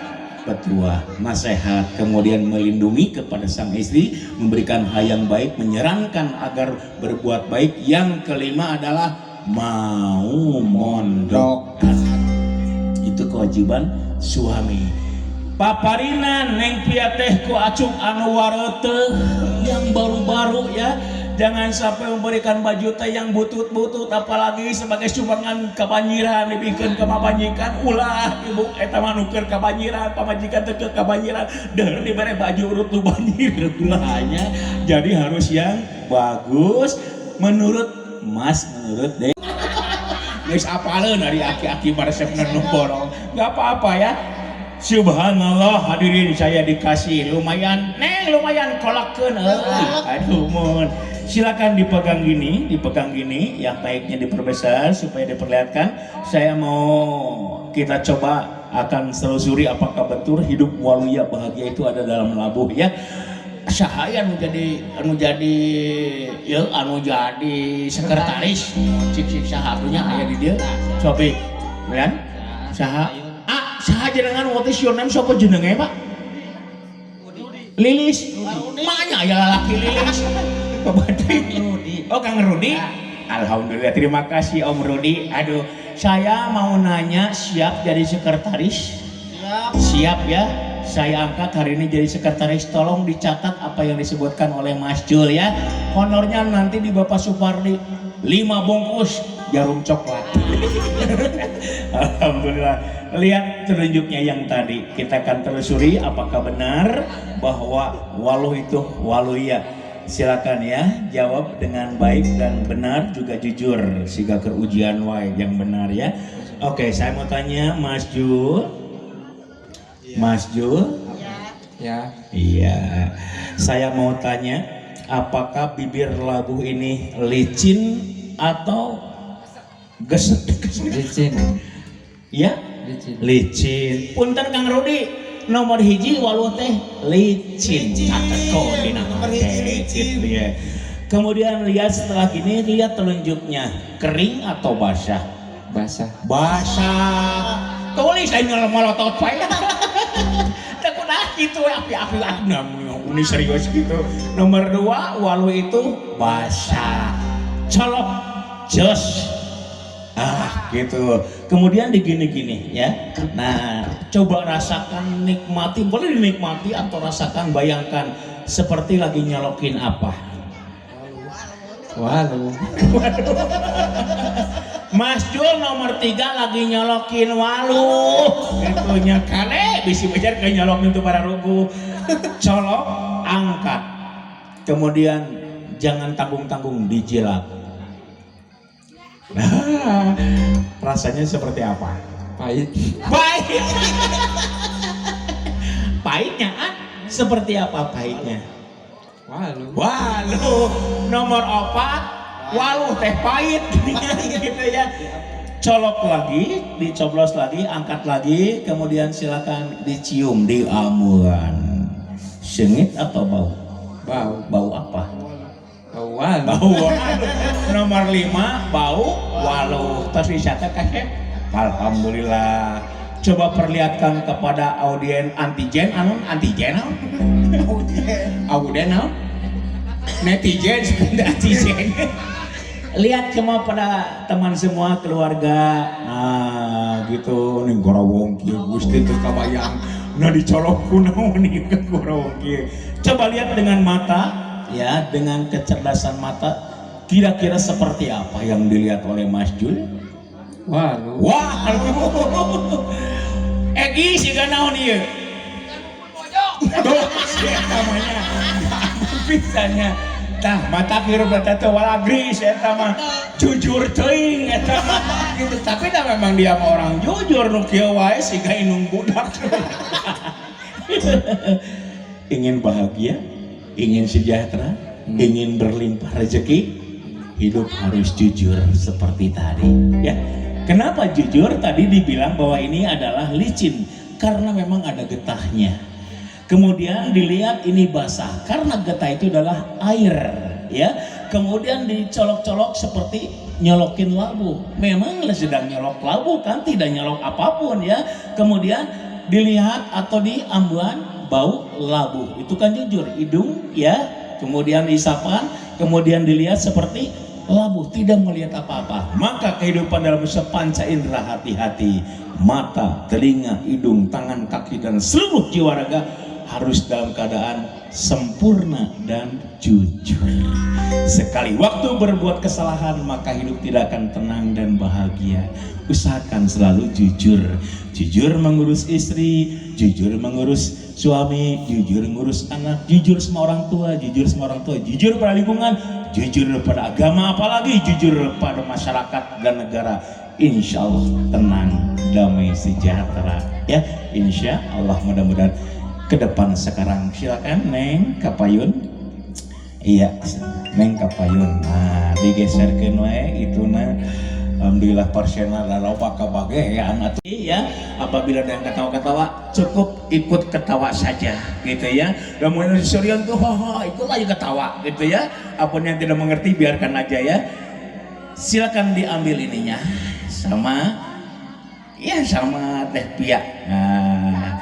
Speaker 3: petuah, nasihat, kemudian melindungi kepada sang istri, memberikan hal yang baik, menyarankan agar berbuat baik. Yang kelima adalah mau mondokkan. Itu kewajiban suami. Paparina Neng Pia teh ku acuk anu wareuteuh, yang baru-baru ya. Jangan sampai memberikan baju teh yang butut-butut, apalagi sebagai sumbangan kebanjiran dibikin ke pamajikan. Ulah, Ibu, eta mah nu keur kabanjiran, pamajikan teh keur kabanjiran deur dibere baju urut nu banjir ulahnya. Jadi harus yang bagus menurut Mas, menurut deh. Geus apaleun ari aki-aki baresepna nu borong. Enggak apa-apa ya. Subhanallah, hadirin, saya dikasih lumayan, Neng, lumayan kolakeun euy. Aduh mun. Silakan dipegang gini, dipegang gini, yang baiknya diperbesar supaya diperlihatkan. Saya mau kita coba akan telusuri apakah betul hidup waluya bahagia itu ada dalam labuh ya. Saha anu jadi ya anu jadi sekretaris cik cik saha atunya aya di dieu? Cobi kan saha? Ah, saha jenengan? What is your name? Sapa jenenge, Pak? Lilis. Makanya aya lalaki Lilis. Rudi. Oh, Kang Rudi. Alhamdulillah, terima kasih, Om Rudi. Aduh, saya mau nanya, siap jadi sekretaris?
Speaker 2: Siap.
Speaker 3: Siap ya. Saya angkat hari ini jadi sekretaris. Tolong dicatat apa yang disebutkan oleh Mas Jul ya. Honornya nanti di Bapak Supardi 5 bungkus jarum coklat. Alhamdulillah. Lihat telunjuknya yang tadi. Kita akan telusuri apakah benar bahwa waluh itu waluya. Silakan ya, jawab dengan baik dan benar juga jujur. Siga keur ujian wae, yang benar ya. Oke, saya mau tanya Mas Jul. Mas Jul?
Speaker 4: Ya.
Speaker 3: Iya. Saya mau tanya, apakah bibir labuh ini licin atau gesek?
Speaker 4: Licin.
Speaker 3: Ya,
Speaker 4: Licin.
Speaker 3: Licin. Punten Kang Rudi, nomor hiji waluh teh licin.
Speaker 2: Licin.
Speaker 3: Catet kok dina
Speaker 2: Nomor hiji licin.
Speaker 3: gitu ya. Kemudian lihat setelah gini, lihat telunjuknya, kering atau basah?
Speaker 4: Basah.
Speaker 3: Basah. Tulis aja molotot bae. Takut ah gitu api-api ah, nah, ini serius gitu. Nomor dua, waluh itu basah. Colok jos. Ah. Gitu. Kemudian digini-gini ya. Nah, coba rasakan, nikmati, boleh dinikmati atau rasakan, bayangkan seperti lagi nyolokin apa?
Speaker 4: Walu.
Speaker 3: Mas Jul nomor 3 lagi nyolokin walu. Gitu nya kale bisi bejar ke nyolokin tuh para rugu. Colok, angkat. Kemudian jangan tanggung-tanggung, dijilat. Nah, rasanya seperti apa?
Speaker 4: Pahit.
Speaker 3: Pahit. Pahitnya ah? Seperti apa pahitnya?
Speaker 4: Walu.
Speaker 3: Walu nomor 4, walu teh pahit gitu ya. Colok lagi, dicoblos lagi, angkat lagi, kemudian silakan dicium di amuan. Sengit atau bau?
Speaker 4: Bau.
Speaker 3: Bau apa?
Speaker 4: Bau walu.
Speaker 3: Bau walu. Nomor 5 bau walu. Terus wisata kasep. Alhamdulillah. Coba perlihatkan kepada audien antigen, anu antigen, anu? Audien, anu? Netizen, netizen. Lihat semua pada teman semua keluarga. Nah, gitu nih gorowong kieu Gusti teu kabayang. Nah dicolok ku naon nih ke gorowong kieu. Coba lihat dengan mata ya, dengan kecerdasan mata kira-kira seperti apa yang dilihat oleh Mas Jul?
Speaker 4: Walu.
Speaker 3: Wah, Egi siga naon ieu? Tuh, si eta mah nya. Bisanya. Tah, mata hirup eta teh walagris eta mah. Jujur teuing eta mah. Gitu, tapi dah memang dia mah orang jujur nu kieu wae siga indung budak. Ingin bahagia, ingin sejahtera, ingin berlimpah rezeki, hidup harus jujur seperti tadi ya. Kenapa jujur? Tadi dibilang bahwa ini adalah licin karena memang ada getahnya. Kemudian dilihat ini basah karena getah itu adalah air ya. Kemudian dicolok-colok seperti nyolokin labu. Memang sedang nyolok labu kan, tidak nyolok apapun ya. Kemudian dilihat atau di ambuan bau labu. Itu kan jujur, hidung ya. Kemudian disapan, kemudian dilihat seperti labu, tidak melihat apa-apa. Maka kehidupan dalam sepanca indera hati-hati, mata, telinga, hidung, tangan, kaki, dan seluruh jiwa raga harus dalam keadaan sempurna dan jujur. Sekali waktu berbuat kesalahan, maka hidup tidak akan tenang dan bahagia. Usahakan selalu jujur. Jujur mengurus istri, jujur mengurus suami, jujur ngurus anak, jujur sama orang tua, jujur sama orang tua, jujur pada lingkungan, jujur pada agama, apalagi jujur pada masyarakat dan negara. Insya Allah tenang, damai, sejahtera. Ya, insya Allah mudah-mudahan ke depan sekarang. Silakan Neng Kapayun. Iya, Neng Kapayun. Nah, digeserkeun wae itu nah. Alhamdulillah parsena loba kabagean atuh. Iya, apabila ada yang ketawa-ketawa cukup ikut ketawa saja gitu ya. Lamun serian tuh haha, ikut aja ketawa gitu ya. Apapun yang tidak mengerti biarkan aja ya. Silakan diambil ininya sama ya sama Teh Pia. Nah,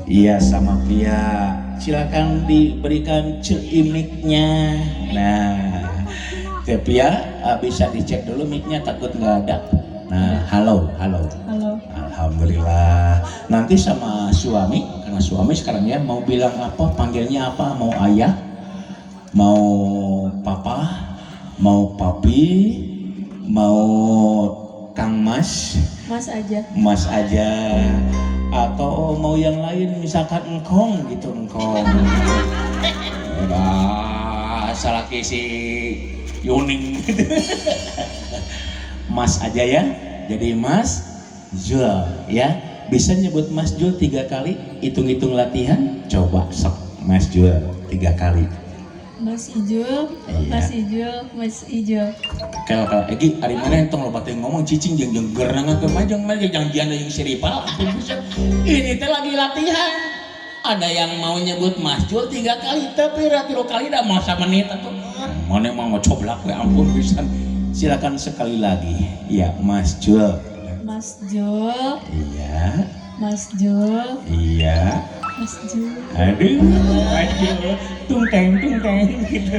Speaker 3: iya sama Pia. Silakan diberikan ceimiknya. Nah, Teh Pia bisa dicek dulu mic-nya, takut nggak ada. Nah, halo, halo.
Speaker 5: Halo.
Speaker 3: Alhamdulillah. Nanti sama suami, karena suami sekarang ya mau bilang apa, panggilnya apa, mau ayah, mau papa, mau papi, mau Kang Mas,
Speaker 5: Mas aja.
Speaker 3: Mas aja, atau mau yang lain misalkan engkong gitu, engkong. Wah, salah si Yuning gitu. Mas aja ya. Jadi Mas Jul ya. Bisa nyebut Mas Jul 3 kali, hitung-hitung latihan. Coba sok Mas Jul 3 kali.
Speaker 5: Mas Ijul,
Speaker 3: Iya.
Speaker 5: Mas Ijul, Mas Ijul.
Speaker 3: Kalau kalau Egi, ari mana yang tong loba teh ngomong cicing jeung jeung gerengan ke mah jeung mah jeung jian jeung siripal. Ini teh lagi latihan. Ada yang mau nyebut Mas Jul 3 kali, tapi 3 kali dah masa menit atuh. Mana mau ngocoblak we ampun pisan. Silakan sekali lagi. Ya, Mas Jul.
Speaker 5: Mas Jul.
Speaker 3: Iya.
Speaker 5: Mas Jul.
Speaker 3: Iya.
Speaker 5: Mas Jul.
Speaker 3: Aduh, aduh, tungteng tungteng gitu.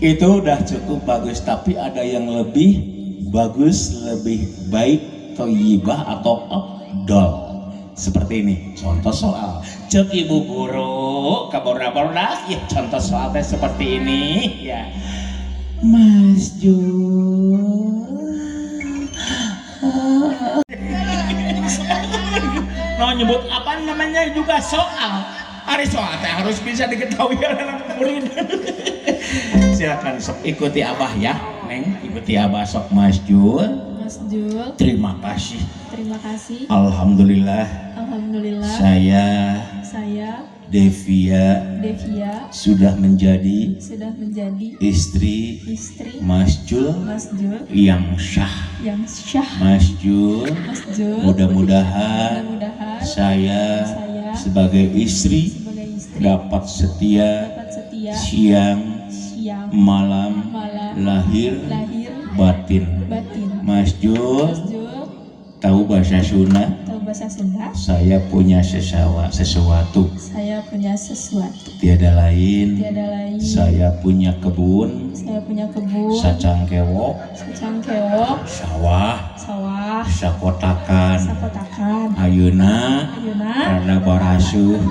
Speaker 3: Itu udah cukup bagus, tapi ada yang lebih Bagus, lebih baik, thayyibah atau afdol. Seperti ini contoh soal. Cek ibu guru kaborna-borna ya, contoh soal teh seperti ini ya. Mas Jul, mau nyebut apa namanya juga soal. Hari soal teh harus bisa diketahui oleh anak murid. Silakan sok ikuti Abah ya, Neng, ikuti Abah sok. Mas Jul.
Speaker 5: Mas Jul.
Speaker 3: Terima kasih.
Speaker 5: Terima kasih.
Speaker 3: Alhamdulillah.
Speaker 5: Alhamdulillah.
Speaker 3: Saya
Speaker 5: Saya
Speaker 3: Devia
Speaker 5: Devia
Speaker 3: sudah menjadi
Speaker 5: sudah menjadi
Speaker 3: istri
Speaker 5: istri
Speaker 3: Mas Jul
Speaker 5: Mas Jul
Speaker 3: yang syah.
Speaker 5: Yang syah.
Speaker 3: Mas Jul,
Speaker 5: Mas Jul,
Speaker 3: mudah-mudahan
Speaker 5: mudah-mudahan
Speaker 3: saya
Speaker 5: saya
Speaker 3: sebagai istri
Speaker 5: sebagai istri
Speaker 3: dapat setia
Speaker 5: dapat setia
Speaker 3: siang
Speaker 5: siang
Speaker 3: malam
Speaker 5: malam
Speaker 3: lahir
Speaker 5: lahir
Speaker 3: batin.
Speaker 5: Batin.
Speaker 3: Mas Jul,
Speaker 5: Mas Jul,
Speaker 3: tahu bahasa Sunda?
Speaker 5: Tahu bahasa Sunda?
Speaker 3: Saya punya sesuatu.
Speaker 5: Saya punya sesuatu.
Speaker 3: Tiada lain.
Speaker 5: Tiada lain.
Speaker 3: Saya punya kebun.
Speaker 5: Saya punya kebun.
Speaker 3: Sacangkewok.
Speaker 5: Sacangkewok.
Speaker 3: Sawah.
Speaker 5: Sawah.
Speaker 3: Sakotakan.
Speaker 5: Sakotakan.
Speaker 3: Ayeuna
Speaker 5: Ayeuna
Speaker 3: rada barasuh.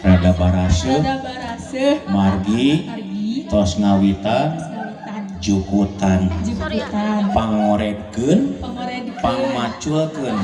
Speaker 3: Rada barasuh.
Speaker 5: Rada baraseuh.
Speaker 3: Margi
Speaker 5: margi
Speaker 3: tos ngawitan
Speaker 5: tos ngawitan
Speaker 3: jukutan.
Speaker 5: Jukutan.
Speaker 3: Pangoredkeun,
Speaker 5: pangoredkeun,
Speaker 3: pangmaculkeun,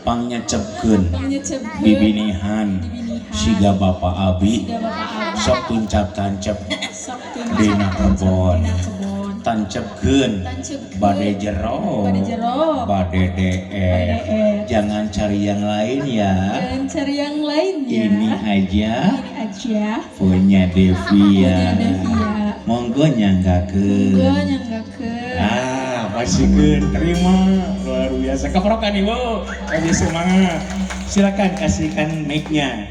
Speaker 3: pangnyecebkeun,
Speaker 5: pangnyecebkeun,
Speaker 3: bibinihan,
Speaker 5: bibinihan,
Speaker 3: siga Bapak Abi,
Speaker 5: siga Bapak Abi,
Speaker 3: sok tuncap tancep
Speaker 5: sok tuncap
Speaker 3: dina kebon,
Speaker 5: dina kebon,
Speaker 3: tancepkeun,
Speaker 5: tancepkeun,
Speaker 3: bade jero,
Speaker 5: bade jero,
Speaker 3: bade
Speaker 5: bade
Speaker 3: DR.
Speaker 5: DR.
Speaker 3: Jangan cari yang lain ya.
Speaker 5: Jangan cari yang lain ya.
Speaker 3: Ini aja
Speaker 5: ini aja
Speaker 3: punya Devia.
Speaker 5: Punya Devia.
Speaker 3: Monggo nyanggakeun.
Speaker 5: Monggo nyanggakeun.
Speaker 3: Ah, pasikeun, terima. Luar biasa. Keprokan Ibu. Kasih semangat. Silakan kasihkan mic-nya.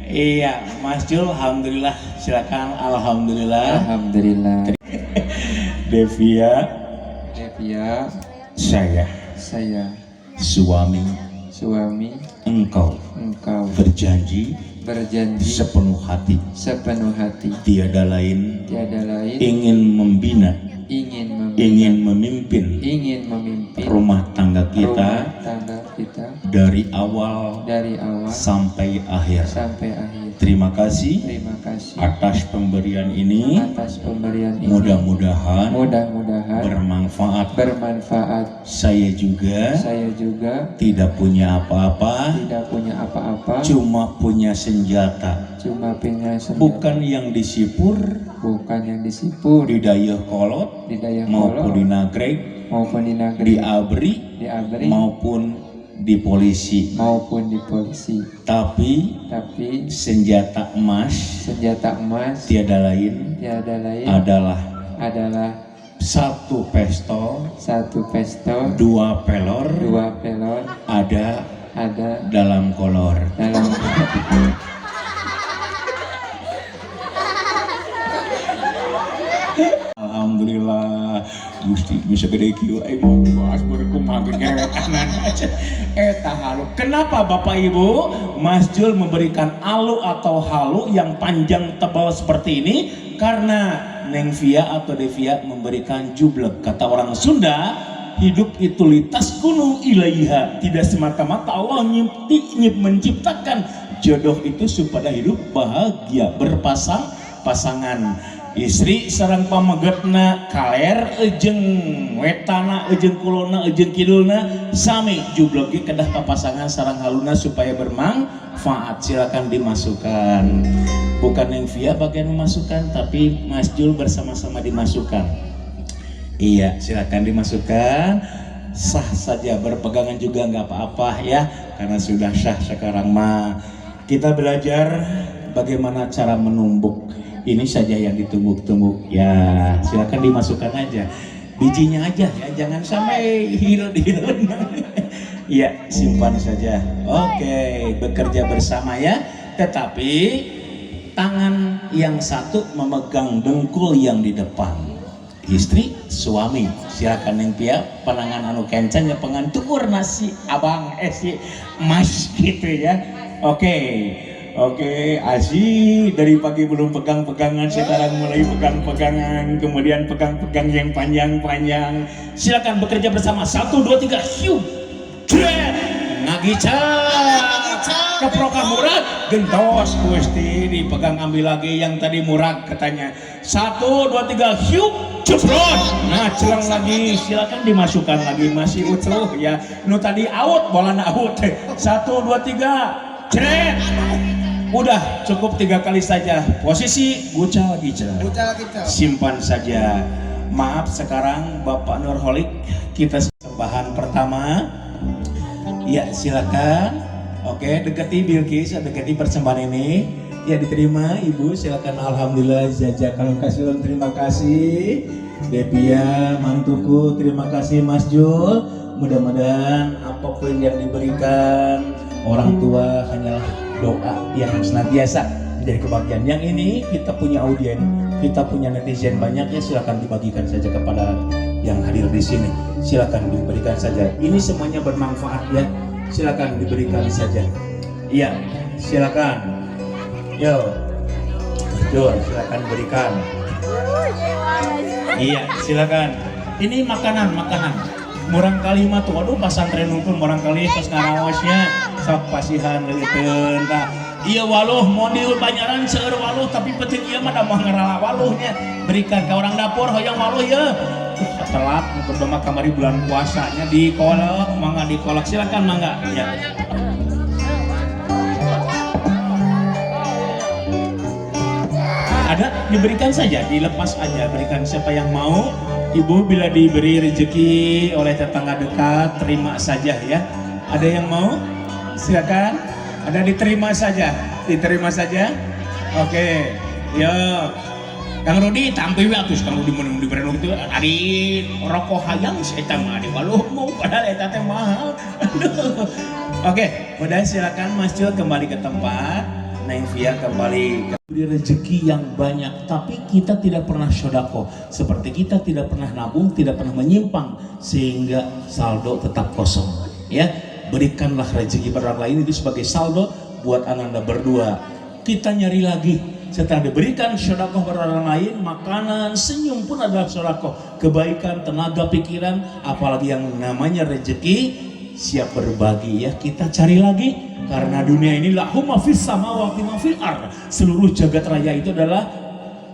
Speaker 3: Iya, Mas Jul, alhamdulillah. Silakan, alhamdulillah.
Speaker 4: Alhamdulillah.
Speaker 3: Devia,
Speaker 4: Devia,
Speaker 3: saya
Speaker 4: saya
Speaker 3: suami
Speaker 4: suami
Speaker 3: engkau
Speaker 4: engkau
Speaker 3: berjanji
Speaker 4: berjanji
Speaker 3: sepenuh hati,
Speaker 4: sepenuh hati,
Speaker 3: tiada lain,
Speaker 4: tiada lain,
Speaker 3: ingin membina,
Speaker 4: ingin membina,
Speaker 3: ingin memimpin
Speaker 4: ingin memimpin
Speaker 3: rumah tangga kita
Speaker 4: rumah tangga kita
Speaker 3: dari awal
Speaker 4: dari awal
Speaker 3: sampai akhir.
Speaker 4: Sampai akhir.
Speaker 3: Terima kasih
Speaker 4: Terima kasih
Speaker 3: atas pemberian ini.
Speaker 4: Atas pemberian ini.
Speaker 3: Mudah-mudahan
Speaker 4: Mudah-mudahan
Speaker 3: bermanfaat.
Speaker 4: Bermanfaat.
Speaker 3: Saya juga
Speaker 4: Saya juga
Speaker 3: tidak punya apa-apa,
Speaker 4: tidak punya apa-apa,
Speaker 3: cuma punya senjata.
Speaker 4: Cuma punya senjata.
Speaker 3: Bukan yang disipur,
Speaker 4: bukan yang disipur,
Speaker 3: di Dayeuhkolot,
Speaker 4: di Dayeuh
Speaker 3: maupun
Speaker 4: Kolot,
Speaker 3: di Nagreg,
Speaker 4: maupun di Nagreg,
Speaker 3: di Abri,
Speaker 4: di Abri,
Speaker 3: maupun di polisi.
Speaker 4: Maupun di polisi.
Speaker 3: Tapi
Speaker 4: Tapi
Speaker 3: senjata emas
Speaker 4: senjata emas
Speaker 3: tiada lain
Speaker 4: tiada lain
Speaker 3: adalah
Speaker 4: adalah
Speaker 3: satu pistol,
Speaker 4: satu pistol,
Speaker 3: dua pelor,
Speaker 4: dua pelor,
Speaker 3: ada
Speaker 4: ada
Speaker 3: dalam kolor.
Speaker 4: Dalam.
Speaker 3: Alhamdulillah, Gusti bisa gede kieu aing mah bahas berkumaha geretanan aja. Eta halu. Kenapa Bapak Ibu Mas Jul memberikan alu atau halu yang panjang tebal seperti ini? Karena Neng Via atau Devia memberikan jubleg. Kata orang Sunda, hidup itu litaskunu ilaiha. Tidak semata-mata Allah menciptakan jodoh itu supaya hidup bahagia berpasang pasangan. Istri sareng pamegetna kaler ejeng wetana ejeng kulona ejeng kidulna sami jubleg ge kedah papasangan sareng haluna supaya bermanfaat. Silakan dimasukkan. Bukan yang Via bagian memasukkan, tapi Mas Jul bersama-sama dimasukkan. Iya, silakan dimasukkan. Sah saja berpegangan juga nggak apa-apa ya, karena sudah sah sekarang mah. Kita belajar bagaimana cara menumbuk. Ini saja yang ditumbuk-tumbuk ya, silakan dimasukkan aja bijinya aja ya, jangan sampai hilang. Iya, simpan saja. Oke, bekerja bersama ya, tetapi tangan yang satu memegang dengkul yang di depan. Istri, suami, silakan yang pihak panangan anu kencan ya, pengan tukur nasi abang, si mas gitu ya. Oke. Oke, asik. Dari pagi belum pegang-pegangan, sekarang mulai pegang-pegangan, kemudian pegang-pegang yang panjang-panjang. Silakan bekerja bersama. Satu, dua, tiga, hiu. Jret. Ngagicak. Keprokan murag, gentos Gusti dipegang, ambil lagi yang tadi murag katanya. Satu, dua, tiga, hiu, ceprot. Nah, celang lagi, silakan dimasukkan lagi, masih utuh ya. Nu tadi out, bola out. Satu, dua, tiga, jret. Udah cukup tiga kali saja. Posisi gucal gical.
Speaker 2: Gucal gical.
Speaker 3: Simpan saja. Maaf, sekarang Bapak Nurholik, kita sembahan pertama. Ya, silakan. Oke, dekati Bilqis, dekati persembahan ini. Ya, diterima Ibu, silakan. Alhamdulillah, jazakallahu khairan, terima kasih. Devia, mantuku, terima kasih Mas Jul. Mudah-mudahan apapun yang diberikan orang tua hanyalah doa yang senantiasa menjadi kebahagiaan. Yang ini kita punya audien, kita punya netizen banyak ya, silakan dibagikan saja kepada yang hadir di sini. Silakan diberikan saja. Ini semuanya bermanfaat ya. Silakan diberikan saja. Iya, silakan. Yo. Betul, silakan berikan. Iya, silakan. Ini makanan, makanan. Murangkalih mah tuh, aduh, pasantren nungkul murangkalih pas ngaraosnya sok pasihan leuteun tah. Iya, waluh modil banyaran seueur waluh, tapi penting ieu mah da moal ngarala waluhnya. Berikan ke orang dapur, hoyong waluh ya. Telat mun mah kamari bulan puasanya dikolek, mangga dikolek, silakan mangga. Ya. Ada, diberikan saja, dilepas aja, berikan siapa yang mau. Ibu bila diberi rezeki oleh tetangga dekat, terima saja ya. Ada yang mau? Silakan. Ada, diterima saja, diterima saja. Oke, yo. Kang Rudi tampi we atuh. Kang Rudi mun diberi gitu ari rokok hayang si eta mah di waluh mau, padahal eta teh mahal. Aduh. Oke, udah, silakan Mas Jul kembali ke tempat. Neng Via kembali ke beri rezeki yang banyak, tapi kita tidak pernah sodako. Seperti kita tidak pernah nabung, tidak pernah menyimpan, sehingga saldo tetap kosong. Ya, berikanlah rezeki pada orang lain itu sebagai saldo buat ananda berdua. Kita nyari lagi. Setelah diberikan sodako pada orang lain, makanan, senyum pun adalah sodako. Kebaikan, tenaga, pikiran, apalagi yang namanya rezeki, siap berbagi ya. Kita cari lagi karena dunia ini lahu ma fis samawati ma fil ard. Seluruh jagat raya itu adalah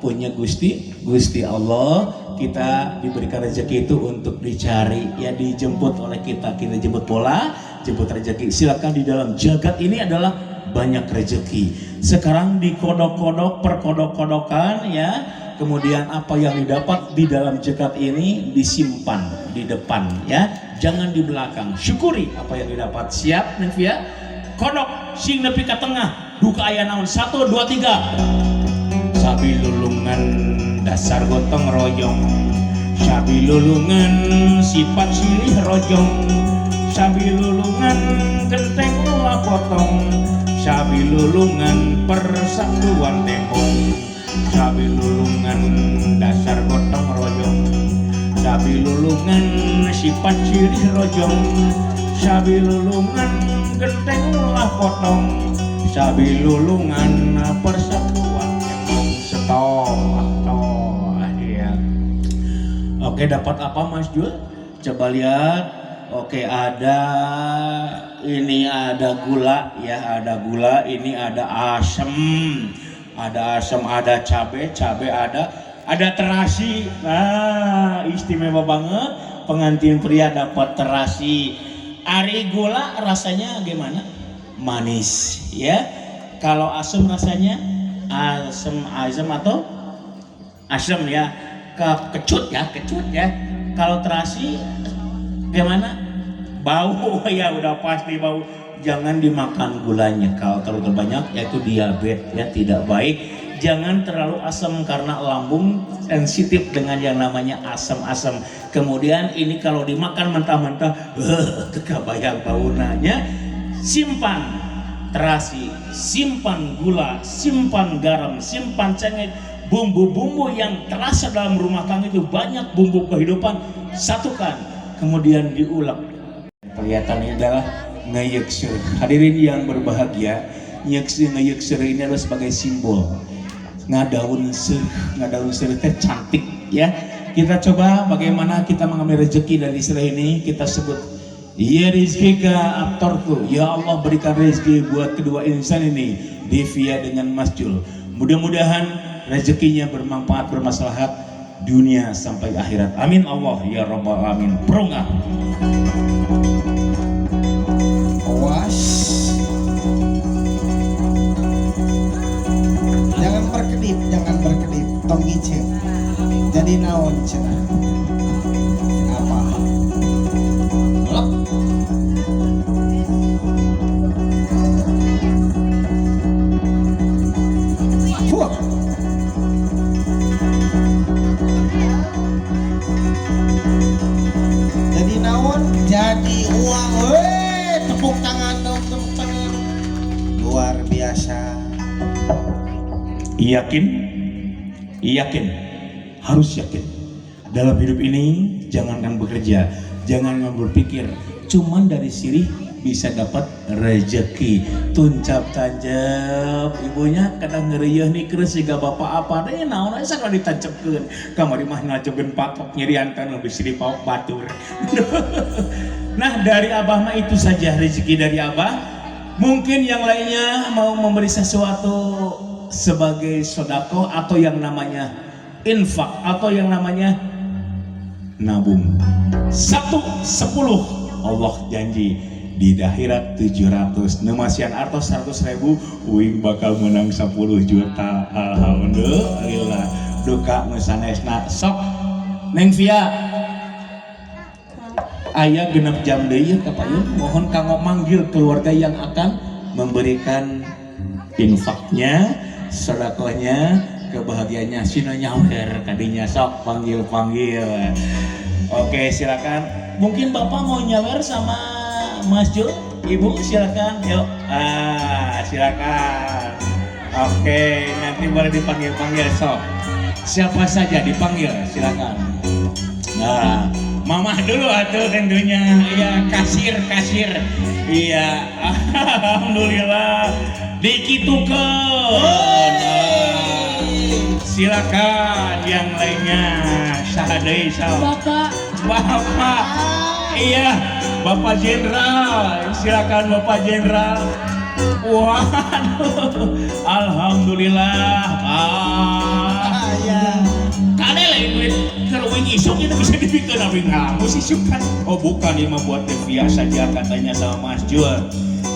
Speaker 3: punya Gusti, Gusti Allah. Kita diberikan rezeki itu untuk dicari ya, dijemput oleh kita. Kita jemput bola, jemput rezeki. Silakan, di dalam jagat ini adalah banyak rezeki. Sekarang dikodok-kodok, perkodok-kodokan ya. Kemudian apa yang didapat di dalam jagat ini disimpan di depan ya, jangan di belakang. Syukuri apa yang didapat. Siap, Neng Via? Kodok sing nepi ka tengah. Duka aya naon? Satu, dua, tiga. Sabilulungan dasar gotong royong, sabilulungan sifat silih rojong, sabilulungan genteng ulah potong, sabilulungan persatuan tembong, sabilulungan dasar gotong royong, sabilulungan sifat silih rojong, sabilulungan genteng ulah potong, sabilulungan persatuan tembong. Stop atau ya. Oke, dapat apa Mas Jul? Coba lihat. Oke, ada ini, ada gula ya, ada gula, ini ada asem. Ada asem, ada cabe, cabe ada terasi. Nah, istimewa banget pengantin pria dapat terasi. Ari gula rasanya gimana? Manis ya. Kalau asem rasanya asem, asem atau asem ya, ke kecut ya, kecut ya. Kalau terasi gimana? Bau ya, udah pasti bau. Jangan dimakan gulanya kalau terlalu banyak, yaitu diabetes ya, tidak baik. Jangan terlalu asam karena lambung sensitif dengan yang namanya asam-asam. Kemudian ini kalau dimakan mentah-mentah, kebayang baunanya. Simpan terasi, simpan gula, simpan garam, simpan cengek, bumbu-bumbu yang terasa dalam rumah tangga itu banyak bumbu kehidupan, satukan, kemudian diulek. Kelihatannya adalah ngeyek. Hadirin yang berbahagia, Nyeuk ngeyek seureuh ini adalah sebagai simbol ngadaun seureuh teh cantik ya. Kita coba bagaimana kita mengambil rezeki dari seureuh ini, kita sebut ya rizkika abtartu. Ya Allah, berikan rezeki buat kedua insan ini, Devia dengan Mas Jul. Mudah-mudahan rezekinya bermanfaat, bermaslahat dunia sampai akhirat. Amin Allah ya rabbal alamin. Prongah.
Speaker 2: Awas. Jangan berkedip, jangan berkedip. Tong ngiceup. Jadi naon cenah? Apa? Lep. Fuh. Jadi naon? Jadi uang. Weh, tepuk tangan dong, tepuk tangan. Luar biasa.
Speaker 3: Yakin? Yakin. Harus yakin. Dalam hidup ini jangankan bekerja, jangankan berpikir, cuman dari sirih bisa dapat rezeki. Tuncap tancap ibunya kadang ngereuyeun nih keres siga bapak apa deh naon asa kalau ditancepkeun. Kamari mah ngajogeun patok nyerian taneuh bisi dipaok batur. Nah, dari Abah mah itu saja rezeki dari Abah. Mungkin yang lainnya mau memberi sesuatu sebagai sodako atau yang namanya infak atau yang namanya nabung. 1 10 Allah janji di akhirat 700 nemasian atau 100 ribu uing bakal menang 10 juta. Alhamdulillah. Duka nu sanesna sok Neng Via aya 6 jam deui ka payun, mohon kanggo manggil keluarga yang akan memberikan infaknya, sodakohnya, kebahagiaannya, sino nyawer kadinya, sok panggil panggil. Oke, silakan. Mungkin bapak mau nyawer sama Mas Jul, ibu silakan. Yuk, ah silakan. Oke, nanti boleh dipanggil panggil sok. Siapa saja dipanggil, silakan. Nah, mamah dulu atuh tentunya. Iya, kasir kasir. Iya, alhamdulillah. Dikitukeun. Silakan yang lainnya. Saha deui sok?
Speaker 5: Bapak.
Speaker 3: Bapak. Iya, Bapak Jenderal. Silakan Bapak Jenderal. Waduh, alhamdulillah. Ah.
Speaker 2: Iya.
Speaker 3: Kade lain duit keur uing isuk itu bisa dibikin abi ngalamun isuk kan. Oh bukan, ini mah buat Devia saja katanya sama Mas Jul.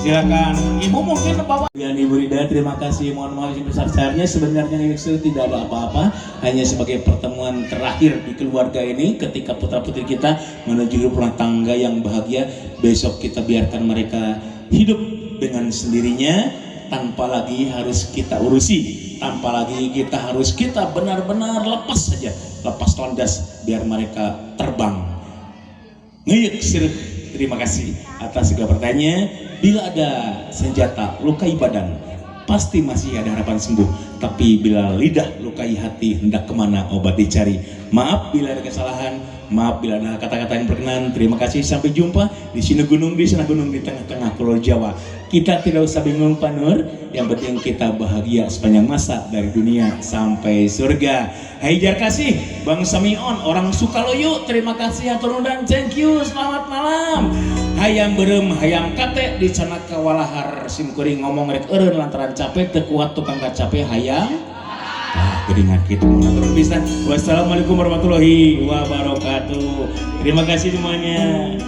Speaker 3: Silakan. Ibu mungkin bawa. Ya Ibu Rida, terima kasih. Mohon maaf sebesar-besarnya. Sebenarnya ini tidak ada apa-apa. Hanya sebagai pertemuan terakhir di keluarga ini ketika putra-putri kita menuju rumah tangga yang bahagia. Besok kita biarkan mereka hidup dengan sendirinya tanpa lagi harus kita urusi, tanpa lagi kita harus, kita benar-benar lepas saja, lepas landas biar mereka terbang. Ngeyek sirih. Terima kasih atas segala pertanyaannya. Bila ada senjata lukai badan, pasti masih ada harapan sembuh. Tapi bila lidah lukai hati, hendak kemana obat dicari. Maaf bila ada kesalahan, maaf bila ada kata-kata yang berkenan. Terima kasih, sampai jumpa di sini gunung, di sana gunung, di tengah-tengah Pulau Jawa. Kita tidak usah bingung Pak Nur, yang penting kita bahagia sepanjang masa dari dunia sampai surga. Hai jar kasih, Bang Samion, orang Sukaloyo, terima kasih hatur dan thank you, selamat malam. Hayam beureum, hayam kate di canaka walahar, simkuring ngomong rek eureun lantaran capek teu kuat tukang kacape hayam. Ah, geuningan kitu mun bisa. Wassalamualaikum warahmatullahi wabarakatuh. Terima kasih semuanya.